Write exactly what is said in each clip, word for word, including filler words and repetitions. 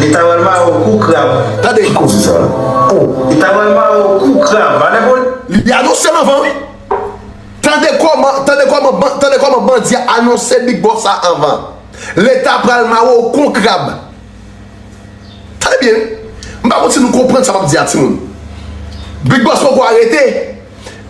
Li ta pral mare w kou krab. Tande. Ki koze sa? Oh. Li ta pral mare w kou krab. Ann ap. Li anonse l anvan, wi. Tande kòman, tande kòman, ban- tande kòman bandi a anonse Big Boss sa anvan. Leta pral mare w kon krab. Tande byen, wi. M pa konn si nou konprann sa m ap di a, timoun. Big Boss poko arete.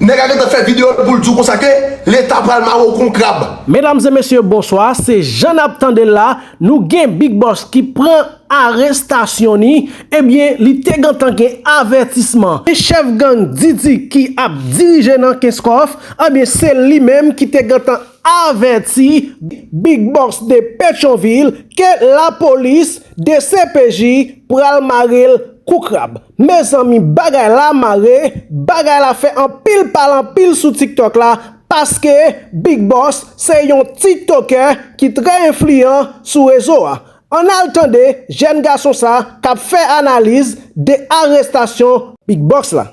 Nèg la gentan fè videyo l pou l di w konsa ke Leta pral mare w kon krab. Medam e mesye, bonswa. Se jan n ap tande l la, nou gen Big Boss ki pran arestasyon ni, ebyen, li te gentan gen avètisman. E chèf gang Didi ki ap dirije nan Kenskòf, ebyen, se li menm ki te gentan avèti Big Boss de Petyonvil ke lapolis, D C P J, pral mare l kou krab. Mezanmi, bagay la mare, bagay la fè anpil pale anpil sou TikTok la, paske Big Boss se yon tiktokè ki trè enfliyan sou rezo a. Ann al tande jèn gason sa k ap fè analiz de arestasyon Big Boss la.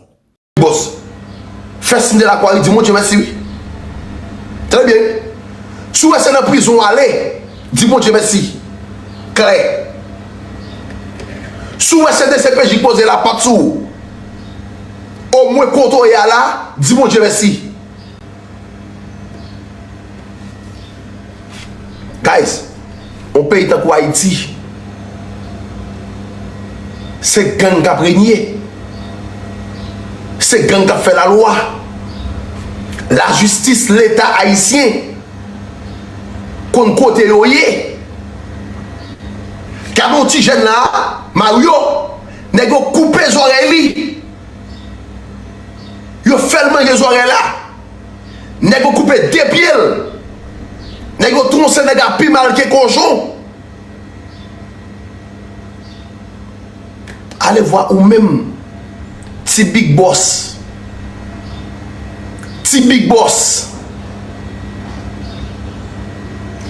Big Boss, fè siy de lakwa, wi, di Bondye mèsi, wi. Trè byen. Si w wè se nan prizon w ale, di Bondye mèsi. Klè. Si w wè se D C P J k poze lapat sou ou, omwen kote w ye a la, di Bondye mèsi. Guys, yon peyi tankou Ayiti, se gang k ap renye. Se gang k ap fè lalwa. Lajistis, Leta ayisyen konn kote yo ye. Gade yon ti jèn la, Mario, nèg yo koupe zòrèy li. Yo fè l manje zòrèy la. Nèg yo koupe de pye l. Nèg yo twonse nèg la pi mal ke kochon. Alevwa ou menm, ti Big Boss. Ti Big Boss.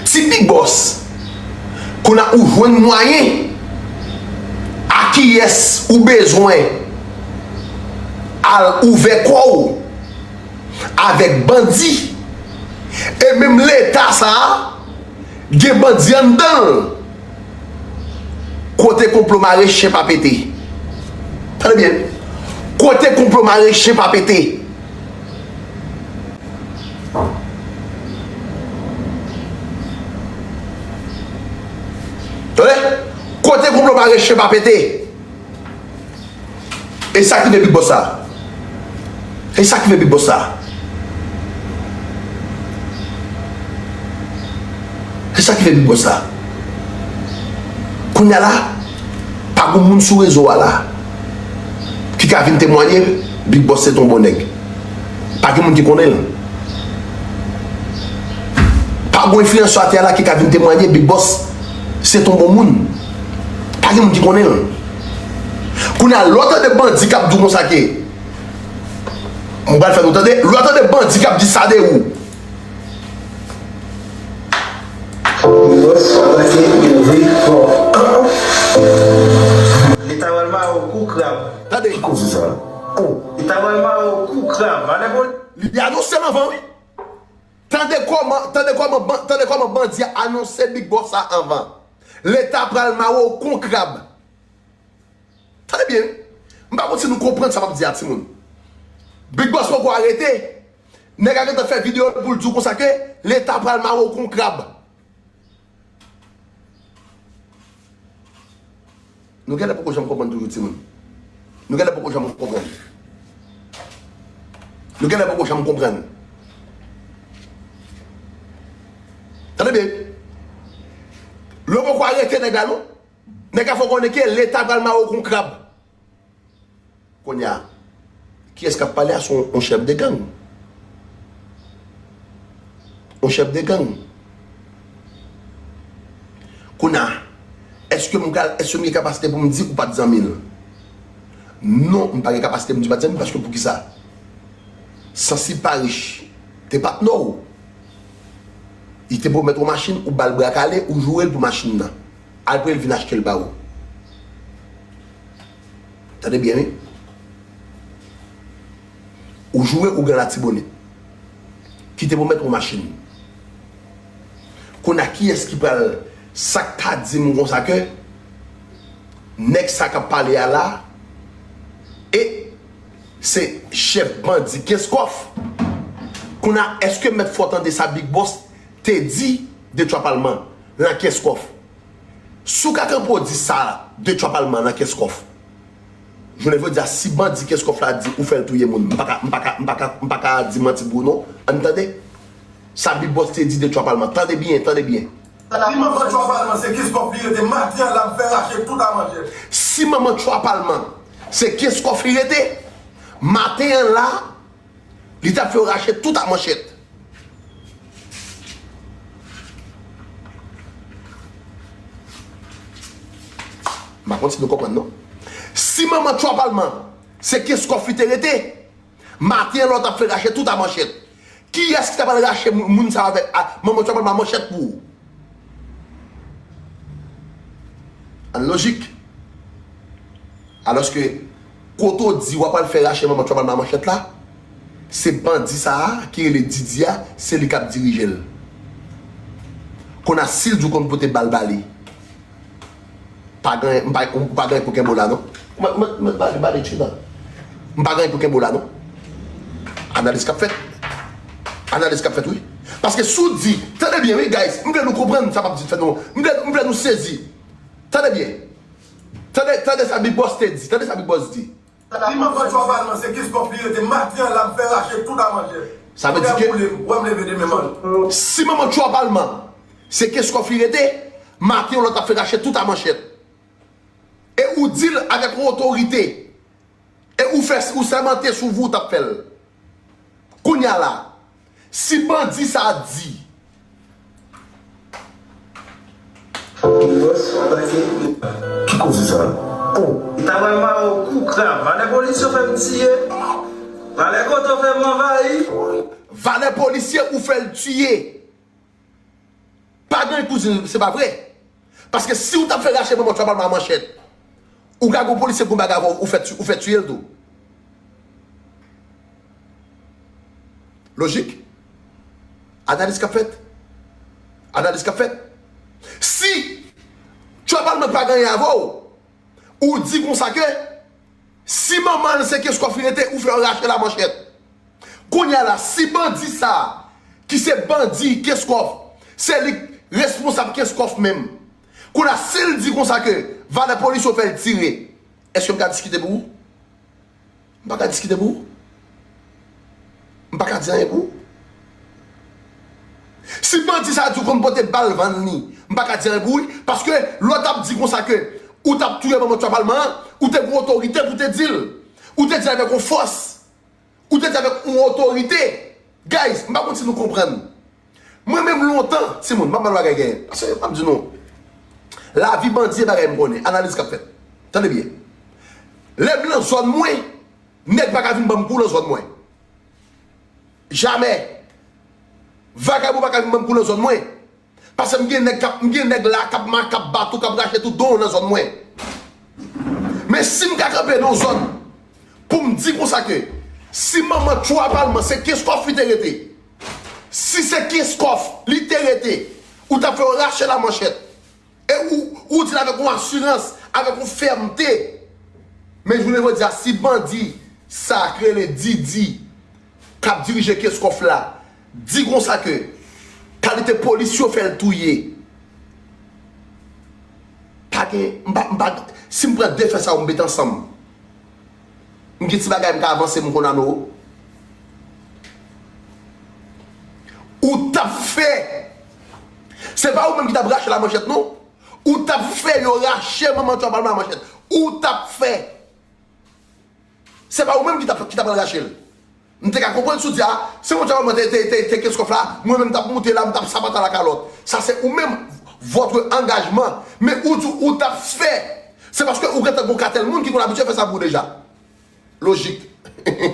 Ti Big Boss. Kounye a ou jwenn mwayen. A kiyès ou bezwen al ouvè kò w avèk bandi? E menm Leta sa a, gen bandi anndan l. Kote konplo mare, chen pa pete. Tande byen. Kote konplo mare, chen pa pete. Tande? Kote konplo mare, chen pa pete. E sa ki rive Big Boss sa? E sa ki rive Big Boss sa? E sa ki rive Big Boss sa? Kounye a la, pa gen moun sou rezo a la ki ka vin temwaye Big Boss se t on bon nèg. Pa gen moun ki konnen l. Pa gen enfliyansè atè a la ki ka vin temwaye Big Boss se t on bon moun. Pa gen moun ki konnen l. Kounye a, lè w tande bandi k ap di w konsa ke, m pral fè nou tande, lè w tande bandi k ap di sa de ou. Big Boss atake Big Boss. Li ta pral mare w kou krab. Tande. Ki koze sa? Oh. Li ta pral mare w kou krab. Ann ap. Li anonse l anvan, wi. Tande kòman, tande kòman, ban- tande kòman bandi a anonse Big Boss sa anvan. Leta pral mare w kon krab. Tande byen, wi. M pa konn si nou konprann sa m ap di a, timoun. Big Boss poko arete. Nèg la gentan fè videyo l pou l di w konsa ke Leta pral mare w kon krab. Nou genlè poko janm konprann toujou, timoun. Nou genlè poko janm konprann. Nou genlè poko janm konprann. Tande byen. Lè w poko arete nèg la, non. Nèg la fè w konnen ke Leta pral mare w kon krab. Kounye a, kiyès k ap pale a? Se yon, yon chèf de gang. Yon chèf de gang. Kounye a, èske m ka, èske m gen kapasite pou m di ou pa t zanmi l? Non, m pa gen kapasite m di m pa t zanmi l, paske poukisa? Sansi pa rich, te patnè w. Li te pwomèt ou machin, ou ba l bra kale, ou joure l pou machin nan. Apre l vin achte l ba ou. Tande byen, wi. Ou joure ou gen Latibonit. Ki te pwomèt ou machin. Kounye a kiyès ki pral, sa k ka di m konsa ke Nèg sa k ap pale a la, e se chèf bandi Kenskòf. Kounye a, èske mèt fò tande sa Big Boss te di de twa palman nan Kenskòf? Si w ka kanpe w di sa de twa palman nan Kenskòf, jounen jodi a, si bandi Kenskòf la di ou fè l touye moun, m pa ka, m pa ka, m pa ka, m pa ka di manti pou ou non. Ann tande sa Big Boss te di de twa palman. Tande byen, tande byen. Si manman twa palman se Kenskòf li rete, maten an la m fè rache tout a manchèt. Si manman twa palman se Kenskòf li rete, maten an la, li t ap fè w rache tout a manchèt. M pa konn si nou konprann non. Si manman twa palman se Kenskòf li te rete, maten an la w t ap fè rache tout a manchèt. Kiyès ki ta pral rache moun sa avèk manman twa palman a manchèt pou ou? Ann lojik. Alòske, kote w di w ap al fè rache manman twa palman a manchèt la, se bandi sa a ki rele Didi a, se li k ap dirije l. Kounye a, si l di w konn pote bal ba li, pa gen, m pa, m pa gen pou kenbe w la non. M, m, m, bale, bale, chita. M pa gen pou kenbe w la non. Analiz k ap fèt. Analiz k ap fèt, wi. Paske si w di, tande byen, wi, guys, m vle nou konprann sa m ap di fèt non. M vle, m vle nou sezi. Tande byen. Tande, tande sa Big Boss te di. Tande sa Big Boss di. Si manman twa palman se Kenskòf li rete, maten an la m fè rache tout a manchèt. Sa vle di ke wè m leve demen man. Si manman twa palman se Kenskòf li rete, maten an la w t ap fè rache tout a manchèt. E ou di l avèk yon otorite. E ou fè, ou sèmante sou vi w t ap fè l. Kounye a la, si bandi sa a di. Ki koze sa? Oh. Li ta pral mare w kou krav. Valè polisye w fè m tiye. Valè kote w fè m anvayi. Valè polisye ou fè l tiye. Pa gen kouzin, se pa vre. Paske si w t ap fè rache manman twa palman a manchèt, ou ka gen yon polisye k gon bagay avè w, ou fè, ou fè tiye l tou. Lojik. Analiz k ap fèt. Analiz k ap fèt. Si twa palman pa gen anyen avè w, ou di konsa ke si manman l se Kenskòf li rete, ou fè yo rache l a manchèt. Kounye a la, si bandi sa a, ki se bandi Kenskòf, se li k responsab Kenskòf menm. Kounye a, si l di konsa ke valè polisye w fè l tire, èske m ka diskite pou ou? M pa ka diskite pou ou. M pa ka di anyen pou ou. Si bandi sa a di w konn pote bal vann li, m pa ka di anyen pou ou, wi. Paske lè w t ap di konsa ke ou t ap touye manman twa palman an, ou te gen otorite pou te di l. Ou te di l avèk yon fòs. Ou te di avèk yon otorite. Guys, m pa konn si nou konprann. Mwen menm lontan, timoun, m ap ba nou bagay genyen. Paske m ap di nou, lavi bandi e bagay m konnen. Analiz k ap fèt. Tande byen. Lè m nan zòn mwen, nèg pa ka vin ban m kou nan zòn mwen. Jamè. Vagabon pa ka vin ban m kou nan zòn mwen. Paske m gen nèg k ap, m gen nèg la k ap ma, k ap bat ou, k ap rache tout don w nan zòn mwen. Men si m ka kanpe nan yon zòn pou m di konsa ke si manman twa palman se Kenskòf li te rete, si se Kenskòf li te rete, ou t ap fè yo rache l a manchèt. E ou, ou di l avèk yon asirans, avèk yon fèmte. Men jounen jodi a, si bandi sa k rele Didi k ap dirije Kenskòf la di konsa ke kalite polis yo fè l touye. Pa gen, m pa, m pa, si m pran de fè sa yo m met ansanm, m gen ti bagay m ka avanse m konn a nou. Ou t ap fè, se pa ou menm ki t ap rache l a manchèt non. Ou t ap fè yo rache manman twa palman a manchèt. Ou t ap fè. Se pa ou menm ki t ap, ki t ap al rache l. M te ka konprann si w di, a, se manman twa palman te, te, te, te Kenskòf la, mwen menm m t ap moute la, m t ap sapata la kalòt. Sa se ou menm, votre engagement. Men ou di ou t ap fè. Se paske ou gentan gon katèl moun ki konn abitye fè sa pou ou deja. Lojik.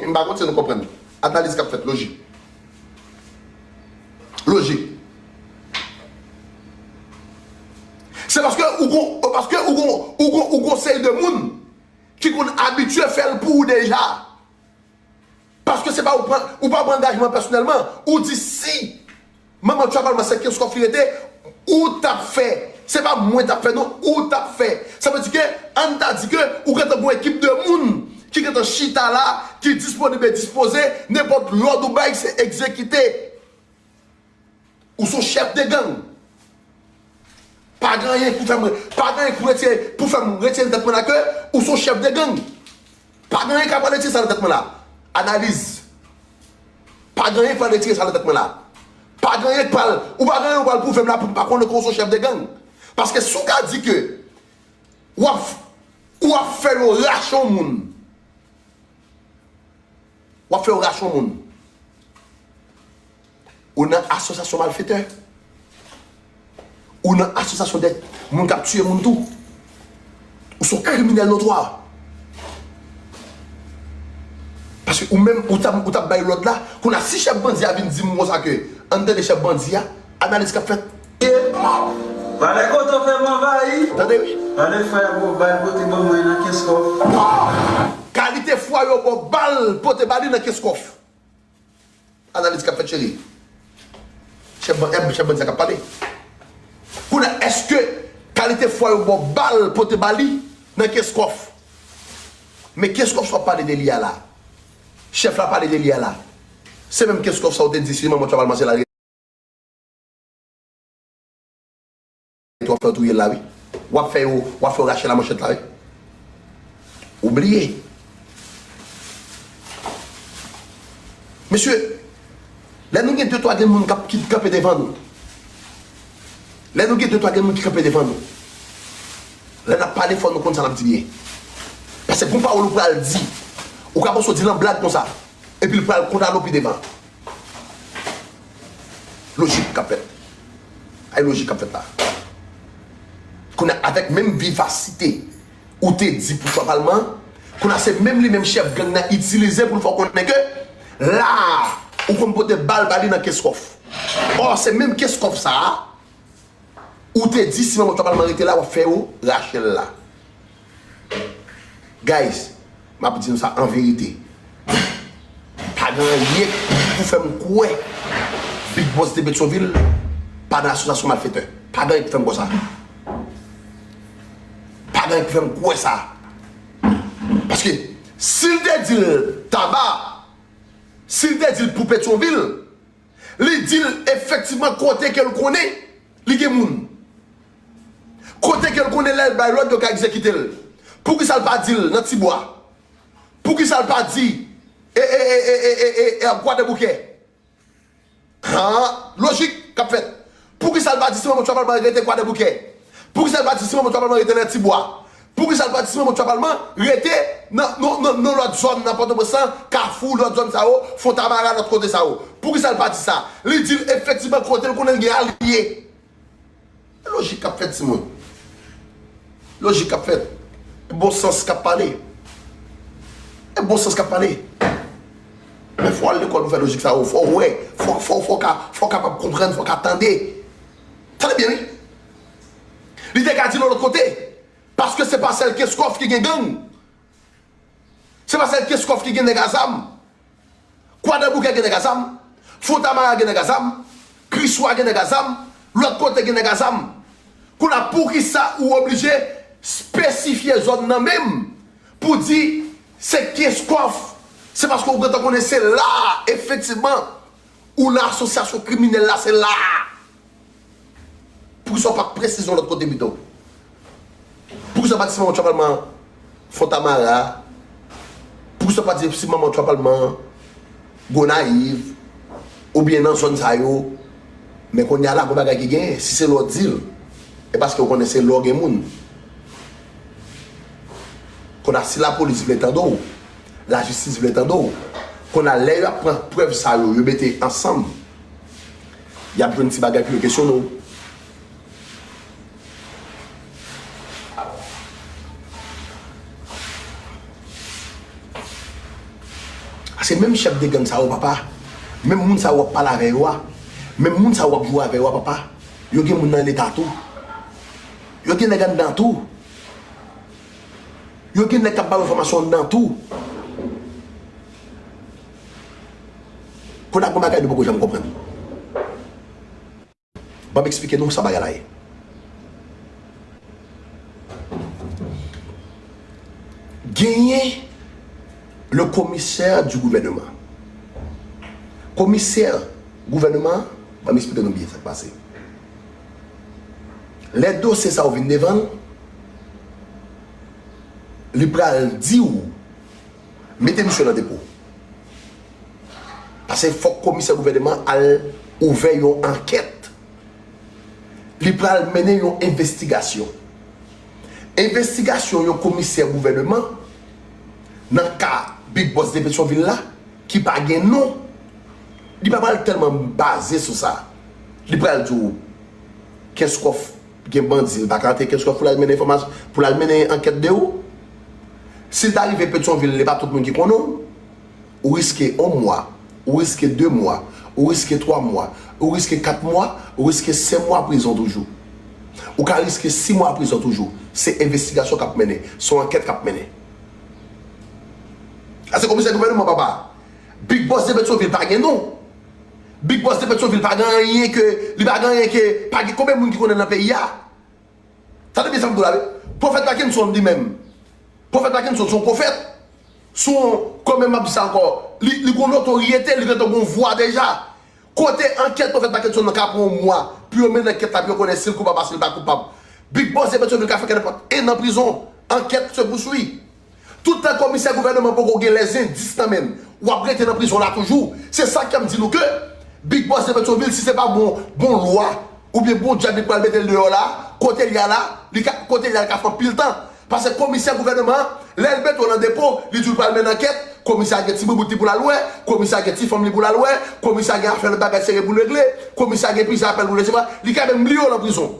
M pa konn si nou konprann. Analiz k ap fèt, lojik. Lojik. Se paske ou gon, paske ou gon, ou gon, ou gon seri de moun ki konn abitye fè l pou ou deja. Paske se pa ou pran, ou pa pran angajman pèsonèlman. Ou di si manman twa palman se Kenskòf li rete, ou t ap fè Se pa mwen t ap fè non, ou t ap fè. Sa vle di ke, ann ta di ke ou gentan gen yon ekip de moun ki gentan chita la, ki disponib e dispoze, nenpòt lòd ou bay, se egzekite. Ou se yon chèf de gang. Pa gen anyen pou fè m, pa gen anyen pou retire, pou fè m retire nan tèt mwen la ke ou se yon chèf de gang. Pa gen anyen k ap retire sa nan tèt mwen la. Analiz. Pa gen anyen k pral retire sa nan tèt mwen la. Pa gen anyen k pral, ou pa gen anyen ou pral pwouve m la pou m pa konnen ke w se yon chèf de gang. Paske si w ka di ke w ap, w ap fè yo rache yon moun, w ap fè yo rache yon moun, ou nan asosyasyon malfetè. Ou nan asosyasyon de moun k ap tiye moun tou. Ou se yon kriminèl notwa. Paske ou menm, ou t ap, ou t ap bay lòd la. Kounye a, si chèf bandi a vin di m konsa ke, ann tande chèf bandi a, analiz k ap fèt. Pale kote w fè m anvayi. Tande wi. Pale fwa yo ba w bal pote ban mwen nan kès kòf. Kalite fwa yo ba w bal pote ba li nan kès kòf. Analiz k ap fèt, cheri. Chèf ban-, chèf bandi a k ap pale. Kounye a, èske kalite fwa yo ba w bal pote ba li nan kès kòf? Men kès kòf sa w ap pale de li a la. Chèf la pale de li a la. Se menm kès kòf sa w te di si manman w t fè palman se la l rete w ap fè yo touye l la wi. W ap fè yo, w ap fè yo rache lamanchèt la wi. Ou bliye. Mesye, lè nou gen de twa grenn moun k ap, ki kanpe devan nou, lè nou gen de twa grenn moun ki kanpe devan nou, lè n ap pale fò nou konn sa n ap di byen. Paske gon pawòl ou pral di, ou ka panse w di l an blag konsa, epi l pral kondane w pi devan. Lojik k ap fèt. Ay lojik k ap fèt la. Kounye a, avèk menm vivasite ou te di pou fwa palman an, kounye a se menm li menm chèf gang nan itilize pou l fè w konnen ke la a, ou konn pote bal ba li nan kès kòf. Ò, se menm kès kòf sa a, ou te di si manman fwa palman rete la, w ap fè yo rache l la. Guys, m ap di nou sa an verite. Pa gen anyen pou fè m kwè Big Boss de Petyonvil pa nan asosyasyon malfetè. Pa gen anyen pou fè m kwè sa. Pa gen anyen pou fè m kwè sa. Paske si l te di l Taba, si l te di l pou Petyonvil, li di l efektivman kote ke l konnen li gen moun. Kote ke l konnen lè l bay lòd yo ka egzekite l. Poukisa l pa di l nan Tibwa? Poukisa l pa di e, e, e, e, e, e, e, Kwadèboukè? Han, lojik k ap fèt. Poukisa l pa di si manman Twa Palman rete Kwadèboukè? Poukisa l pa di si manman Twa Palman rete nan Tibwa? Poukisa l pa di si manman Twa Palman rete nan, nan, nan, nan lòt zòn nan Pòtoprens lan, Kafou, lòt zòn sa yo, Fontamara, lòt kote sa yo? Poukisa l pa di sa? Li di l efektivman kote l konnen l gen alye. E lojik k ap fèt, timoun. Lojik k ap fèt. E bon sans k ap pale. E bon sans k ap pale. Men fò w al lekòl pou fè lojik sa yo. Fò w wè. Fò, fò, fò w ka, fò w kapab konprann, fò w ka tande. Tande byen, wi. Li te ka di l yon lòt kote. Paske se pa sèl Kenskòf ki gen gang. Se pa sèl Kenskòf ki gen nèg a zam. Kwadèboukè gen nèg a zam. Fontamara gen nèg a zam. Kriswa gen nèg a zam. Lòt kote gen nèg a zam. Kounye a, poukisa ou oblije espesifye zòn nan menm pou di se Kenskòf? Se paske ou gentan konnen se la a, efektivman, ou nan asosyasyon kriminèl la, se la a. Poukisa w pa presize yon lòt kote pito? Poukisa w pa di si manman Twa Palman Fontamara? Poukisa w pa di si manman Twa Palman Gonayiv? Oubyen nan zòn sa yo? Men kounye a la, gon bagay ki genyen. Si se lè w di l, e paske w konnen se lè w gen moun. Kounye a, si lapolis vle tande w, lajistis vle tande w, kounye a, lè y ap pran prèv sa yo, yo mete ansanm, y ap jwenn ti bagay pou yo kesyone w. A se menm chèf de gang sa yo, papa. Menm moun sa yo w ap pale avè yo a. Menm moun sa yo w ap jwe avè yo a, papa. Yo gen moun nan leta tou. Yo gen nèg anndan tou. Yo gen nèg k ap ba yo enfòmasyon anndan tou. Kounye a gon bagay nou poko janm konprann. Ban m eksplike nou sa bagay la ye. Genyen le commissaire du gouvernement. Komisè gouvènman an, ban m esplike nou byen sa k pase. Lè dosye sa yo vin devan l, li pral di w, mete misye nan depo. Paske fòk komisè gouvènman al ouvè yon ankèt. Li pral mennen yon envestigasyon. Envestigasyon yon komisè gouvènman nan ka Big Boss de Petyonvil la, ki pa gen non, li pa pral tèlman baze sou sa. Li pral di w Kenskòf gen bandi, li pa ka antre Kenskòf pou l al mennen enfòmasyon, pou l al mennen ankèt de ou. Si l ta rive Petyonvil, li pa tout moun ki konnen w. Ou riske yon mwa, ou riske de mwa, ou riske twa mwa, ou riske kat mwa, ou riske senk mwa prizon toujou. Ou ka riske sis mwa prizon toujou. Se envestigasyon k ap mennen, se yon ankèt k ap mennen. A se komisè gouvènman papa. Big Boss de Petyonvil pa gen non. Big Boss de Petyonvil pa gen anyen ke, li pa gen anyen ke, pa gen konbyen moun ki konnen nan peyi a. Tande byen sa m di w la wi. Pwofèt Mackenson li menm. Pwofèt Mackenson se yon pwofèt. Se yon, kòman m ap di sa ankò, li, li gen yon notoryete, li gentan gen yon vwa deja. Kote ankèt Pwofèt Mackenson nan ka pran yon mwa pou yo mennen ankèt la, pou yo konnen si l koupab oubyen si l pa koupab. Big Boss de Petyonvil ka fè kenpòt en nan prizon. Enquête se poursuit. Toutan komisè gouvènman poko gen lèzendis nan men l, w ap rete nan prizon la toujou. Se sa k fè m di nou ke Big Boss de Petyonvil, si se pa bon, bon lwa, oubyen bon djab li pral mete l deyò la, kote l ye a la, li ka, kote l ye a, li ka fè anpil tan. Paske komisè gouvènman an, lè l mete w nan depo, li di w l pral mennen ankèt, komisè a gen ti boubout li pou l al wè, komisè a gen ti fanm li pou l al wè, komisè a gen afè lòt bagay serye pou l regle, komisè a gen plizyè apèl pou l resevwa, li ka menm bliye w nan prizon.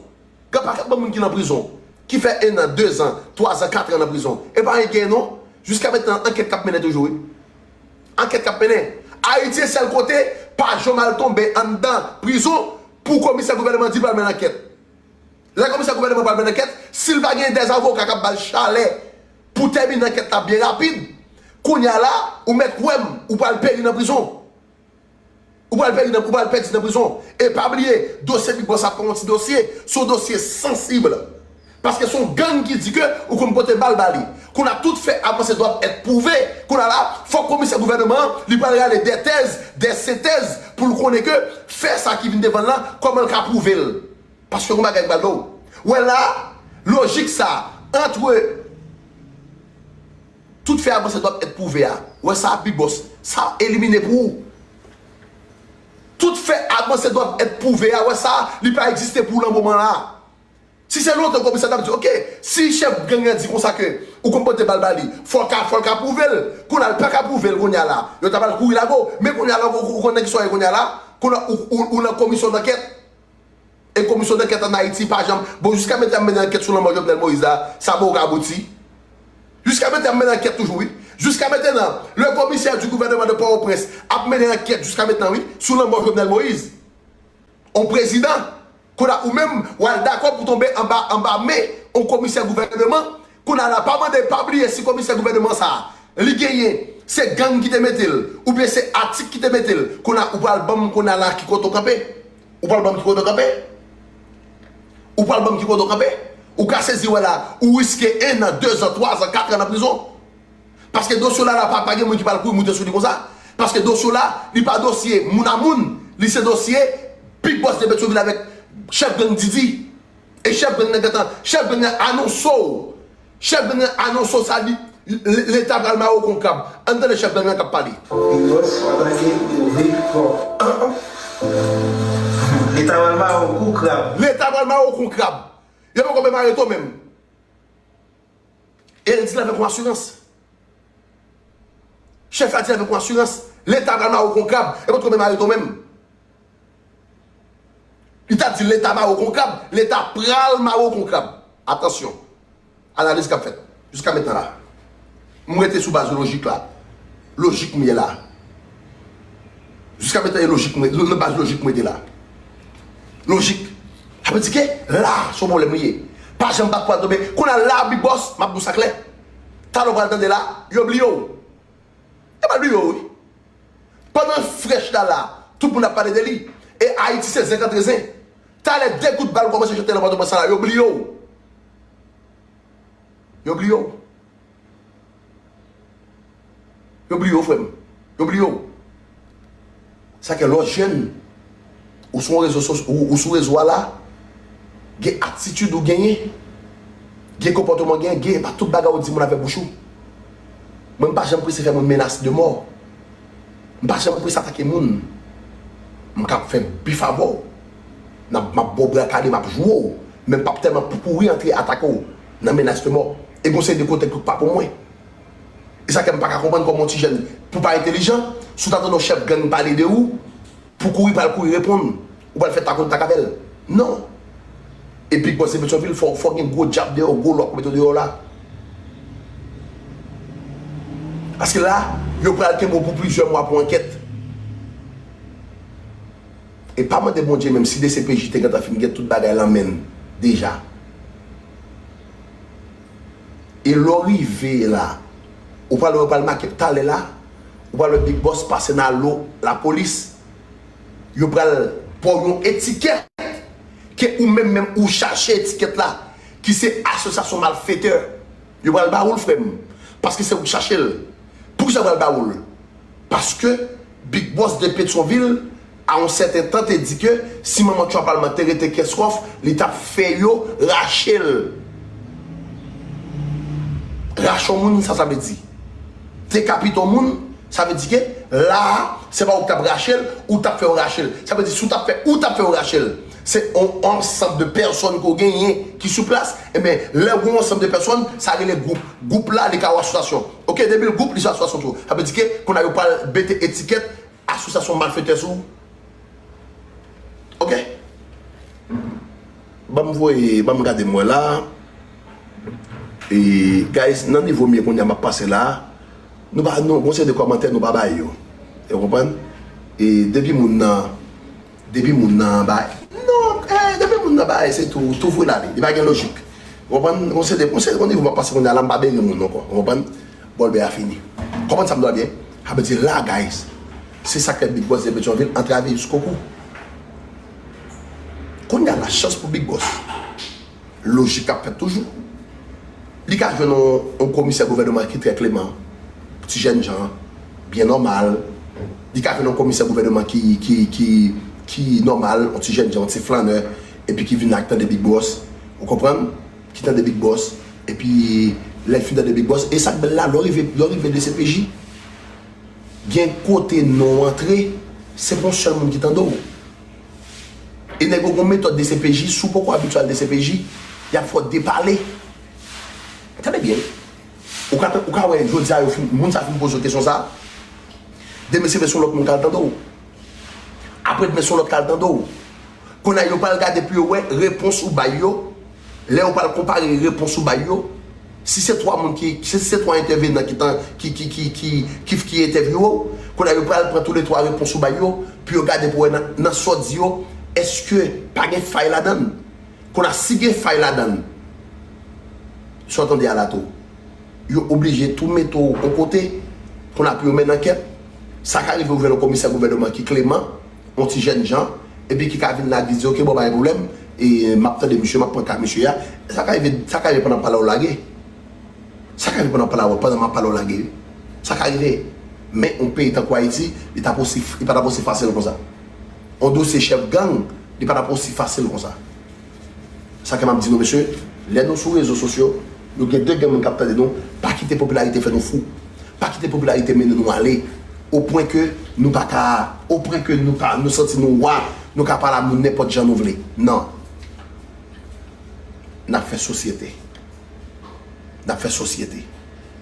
Gen pakèt bann moun ki nan prizon, ki fè en an, de zan, twa zan, kat an nan prizon. E pa anyen ki genyen non. Jiska mentnan, ankèt k ap mennen toujou, wi. Ankèt k ap mennen. Ayiti se sèl kote, pa janm al tonbe anndan prizon pou komisè gouvènman di l pral mennen ankèt. Lè komisè gouvènman pral mennen ankèt, si l pa gen dèzavoka k ap ba l chalè pou tèmine ankèt la byen rapid, kounye a la, ou mèt kwè m, ou pral peri nan prizon. Ou pral peri nan, ou pral pèdi nan prizon. E pa bliye, dosye Big Boss ap pa yon ti dosye, se yon dosye sansib. Paske se yon gang ki di ke ou konn pote bal ba li. Kounye a tout fè avanse dwat èt pwouve. Kounye a la, fòk komisè gouvènman an, li pral rale dè tèz, dè sentèz, pou l konnen ke fè sa ki vin devan l lan, kòman l ka pwouve l. Paske yon bagay m pral ba w. Wè la, lojik sa, antre tout fè avanse dwat èt pwouve a. Wè sa, Big Boss, sa elimine pou ou. Tout fè avanse dwat èt pwouve a, wè sa, li pa egziste pou ou nan moman la. Si se lontan komisè t ap di, oke, si chèf gang nan di konsa ke ou konn pote bal ba li, fò l ka, fò l ka pwouve l. Kounye a l pa ka pwouve l kounye a la. Yo ta pral kouri lage w. Men kounye a la, ou, ou konnen ki sa w ye kounye a la. Kounye a ou, ou, ou nan komisyon dankèt. E komisyon dankèt ann Ayiti pa janm. Bon, jiska mentnan y ap mennen ankèt sou lanmò Jovenel Moïse la, sa poko abouti. Jiska mentnan y ap mennen ankèt toujou, wi. Jiska mentnan, le commissaire du gouvernement de Port-au-Prince ap mennen ankèt jiska mentnan, wi, sou lanmò Jovenel Moïse. On prezidan, kounye a ou menm, w al dakò pou tonbe anba, anba men on komisè gouvènman. Kounye a la, pa mande, pa bliye si komisè gouvènman sa a, li genyen, se gang ki te mete l, oubyen se atik ki te mete l. Kounye a, ou pral ban m kounye a la ki kote w kanpe. Ou pral ban m ki kote w kanpe. Ou pral ban m ki kote w kanpe. Ou ka sezi wè la, ou riske en an, de zan, twa zan, kat an nan prizon. Paske dosye w la, la pa, pa gen moun ki pral kouri moute sou li konsa. Paske dosye w la, li pa dosye moun a moun. Li se dosye Big Boss de Petyonvil avèk chèf gang Didi. E chèf gang nan gentan, chèf gang nan anonse w. Chèf gang nan anonse w sa, li, l-, Leta pral mare w kon krab. Ann tande chèf gang nan k ap pale. Big Boss, w ap lage yon vye kò. Leta pral mare w kon krab. Leta pral mare w kon krab. Yo poko menm arete w menm. E l di l avèk yon asirans. Chèf la di l avèk yon asirans. Leta pral mare w kon krab. E potko menm arete w menm. Li ta di Leta mare w kon krab. Leta pral mare w kon krab. Atansyon. Analiz k ap fèt. Jiska mentnan la. M rete sou baz lojik la. Lojik m ye la. Jiska mentnan e lojik mwen, nan baz lojik mwen te la. Lojik. Sa vle di ke la, se yon pwoblèm li ye. Pa janm pa pral tonbe. Kounye a la, Big Boss, m ap di w sa klè. Talè w pral tande la, yo bliye w. Yo pral bliye w, wi. Pandan frèch la la, tout moun ap pale de li. E Ayiti se zen kontre zen. Talè de kout bal kòmanse chante nan Pòtoprens la, yo bliye w. Yo bliye w. Yo bliye w, frè m. Yo bliye w. Sa ke lè w jèn, ou sou rezo sos-, ou, ou sou rezo a la, gen atitid ou genyen, gen konpòteman w genyen, gen pa tout bagay ou di moun avèk bouch ou. Mwen, m pa janm prese fè moun menas de mò. M pa janm prese atake moun. M ka fè bif avè w. N ap, m ap ba w bra kale, m ap joure w. Men m p ap tèlman pou kouri antre atake w nan menas de mò. E gon seri de kote ki pa pou mwen. E sa ke m pa ka konprann kòman yon ti jèn, pou pa entelijan, si w ta tande yon chèf gang pale de ou, pou kouri pral kouri reponn, ou pral fè ta konn tak avè l. Non. E Big Boss de Petyonvil, fò, fò gen gwo dyab dèyè w, gwo lwa k mete w deyò la. Paske la, yo pral kenbe w pou plizyè mwa pou ankèt. E pa mande Bondye menm si D C P J te gentan fin gen tout bagay lan men l deja. E lè w rive la, ou pral wè, ou pral make talè la, ou pral wè Big Boss pase nan lo lapolis. Yo pral ba w yon etikèt ke ou menm menm ou chache etikèt la, ki se asosyasyon malfetè. Yo pral ba ou l, frè m, paske se ou k chache l. Poukisa yo pral ba ou l? Paske Big Boss de Petyonvil, a yon sèten tan, te di ke si manman Tchwa Palman te rete Kenskòf, li t ap fè yo rache l. Rache yon moun, sa sa vle di? Dekapite yon moun, sa vle di ke la a, se pa ou ki t ap rache l, ou t ap fè yo rache l. Sa vle di, si w t ap fè, ou t ap fè yo rache l. Se yon ansanm de pèsòn ke w genyen ki sou plas, enben, lè w gen yon ansanm de pèsòn, sa rele gwoup. Gwoup la, li ka yon asosyasyon. Oke, depi l gwoup, li se asosyasyon tou. Sa vle di ke, kounye a yo pral mete etikèt asosyasyon malfetè sou ou. Oke? Ban m voye, ban m gade m wè la. E, guys, nan nivo m ye kounye a m ap pase la. Nou pa, nou, gon seri de kòmantè nou pa bay yo. Ou konprann? E depi moun nan, depi moun nan bay. Non, eh, depi moun nan bay, se tou, tou vre l ale. Li pa gen lojik. Ou konprann? Gon seri de, gon seri, gon nivo m ap pase kounye a la, m pa bere moun ankò. Ou konprann? Bòlbè a fini. Konprann sa m dwe byen? Sa vle di la, guys. Se sa k fè Big Boss de Petyonvil antrave jiskokou. Kounye a la, chans pou Big Boss. Lojik ap fèt toujou. Li ka jwenn yon, yon komisè gouvènman ki trè kleman, ti jèn jan, byen nòmal. Li ka jwenn yon komisè gouvènman ki, ki, ki, ki nòmal, yon ti jèn jan, yon ti flannè, epi ki vin ak tande Big Boss. Ou konprann? Ki tande Big Boss. Epi, lè l fin tande Big Boss, e sa k bèl la, lè w rive, lè w rive D C P J, gen kote non w antre, se pa yon sèl moun ki tande w. E nèg yo gon metòd D C P J, si w poko abitye al D C P J, y ap fè w depale. Tande byen. Ou ka, ou ka wè, jodi a, yo fin, moun sa fin poze w kesyon sa. Demen se, se yon lòt moun k al tande w. Apre demen se yon lòt k al tande w. Kounye a, yo pral gade pou yo wè repons ou bay yo. Lè yo pral konpare repons ou bay yo, si se twa moun ki, si se twa entèvenan ki tan, ki, ki, ki, ki, ki, ki entèvyouwe w, kounye a yo pral pran toulètwa repons ou bay yo, pou yo gade pou wè nan, nan sa w di yo, èske pa gen fay ladan l? Kounye a, si gen fay ladan l, sa w tande a la tou, yo oblije tou mete w yon kote, kounye a pou yo mennen ankèt. Sa ka rive ou jwenn yon komisè gouvènman ki kleman, yon ti jèn jan, epi ki ka vin la, ki di, "Ok, bon, pa gen pwoblèm, e m ap tande misye, m ap pran ka misye a." Sa ka rive, sa ka rive pandan pale w lage. Sa ka rive pandan pale w, pandan m ap pale w lage, wi. Sa ka rive. Men yon peyi tankou Ayiti, li t ap osi, li pa t ap osi fasil konsa. Yon dosye chèf gang, li pa t ap osi fasil konsa. Sa ke m ap di nou, mesye, lè nou sou rezo sosyo, nou gen de grenn moun k ap tande nou, pa kite popilarite fè nou fou. Pa kite popilarite mennen nou ale, o pwen ke nou pa ka, o pwen ke nou pa, nou santi nou wa, nou ka pale a moun nenpòt jan nou vle. Non. N ap fè sosyete. N ap fè sosyete.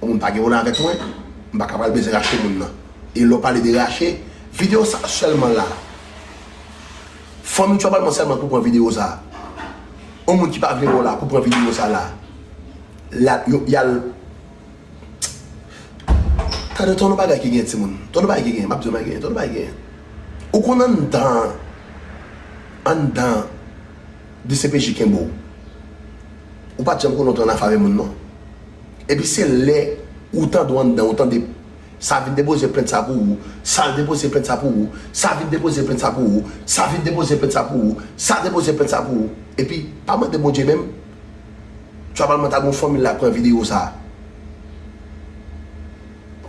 Yon moun pa gen pwoblèm avèk mwen, m pa ka pral bezwen rache moun nan. E lè w pale de rache, videyo sa sèlman la. Fanmi Tchwa Palman sèlman pou pran videyo sa. Yon moun ki pa vle wè w la pou pran videyo sa la. La, yo, y al. Tande, tande yon bagay ki gen timoun. Tande yon bagay ki gen, m ap di yon bagay ki gen, tande yon bagay ki gen. Ou konn anndan, anndan D C P J kenbe w. Ou pa t janm konnen w te annafè avè moun non. Epi se lè ou tande w anndan, ou tande sa vin depoze plent sa pou ou, sa depoze plent sa pou ou, sa vin depoze plent sa pou ou, sa vin depoze plent sa pou ou, sa depoze plent sa pou ou. Epi, pa mande Bondye menm. Tchwa Palman ta gon fanmi la k pran videyo sa.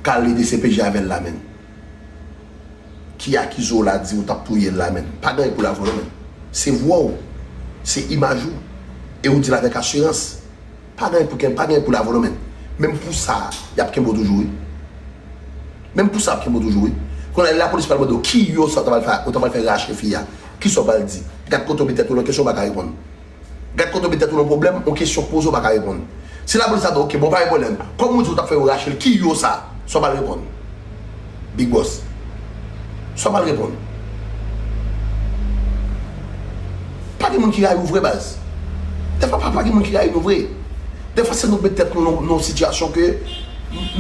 k al ede C P J avè l la menm. Ki akize w la, di w t ap touye l la menm. Pa gen anyen pou l avè w non menm. Se vwa w, se imaj ou. E ou di l avèk asirans. Pa gen anyen pou, pa gen anyen pou l avè w non menm. Menm pou sa, y ap kenbe w toujou wi. Menm pou sa, y ap kenbe w toujou wi. Kounye a lapolis pral mande w ki yo sa w ta pral fè, ou ta pral fè rache fi a. Kisa w pral di? Gad kote w met tèt ou nan kesyon w pa ka reponn. Gad kote w met tèt ou nan pwoblèm, yon kesyon k poze w pa ka reponn. Si lapolis la di w, oke, bon, pa gen pwoblèm. Kòm ou di w t ap fè yo rache l, ki yo sa? Sa w pral reponn? Big Boss. Sa w pral reponn? Pa gen moun ki rayi w vre, baz. Dèfwa, pa, pa gen moun ki rayi nou vre. Dèfwa, se nou k met tèt nou nan, nan yon sitiyasyon ke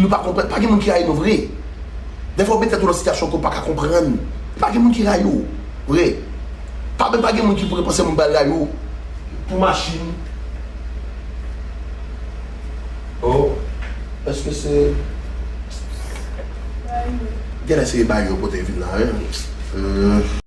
nou pa konprann. Pa gen moun ki rayi nou vre. Dèfwa, ou met tèt ou nan sitiyasyon ke w pa ka konprann. Pa gen moun ki rayi w vre. Pa, menm pa gen moun ki pou panse moun pral rayi w pou machin. Oh, èske se. Genlè se bagay yo pote vin la, wi. Euh.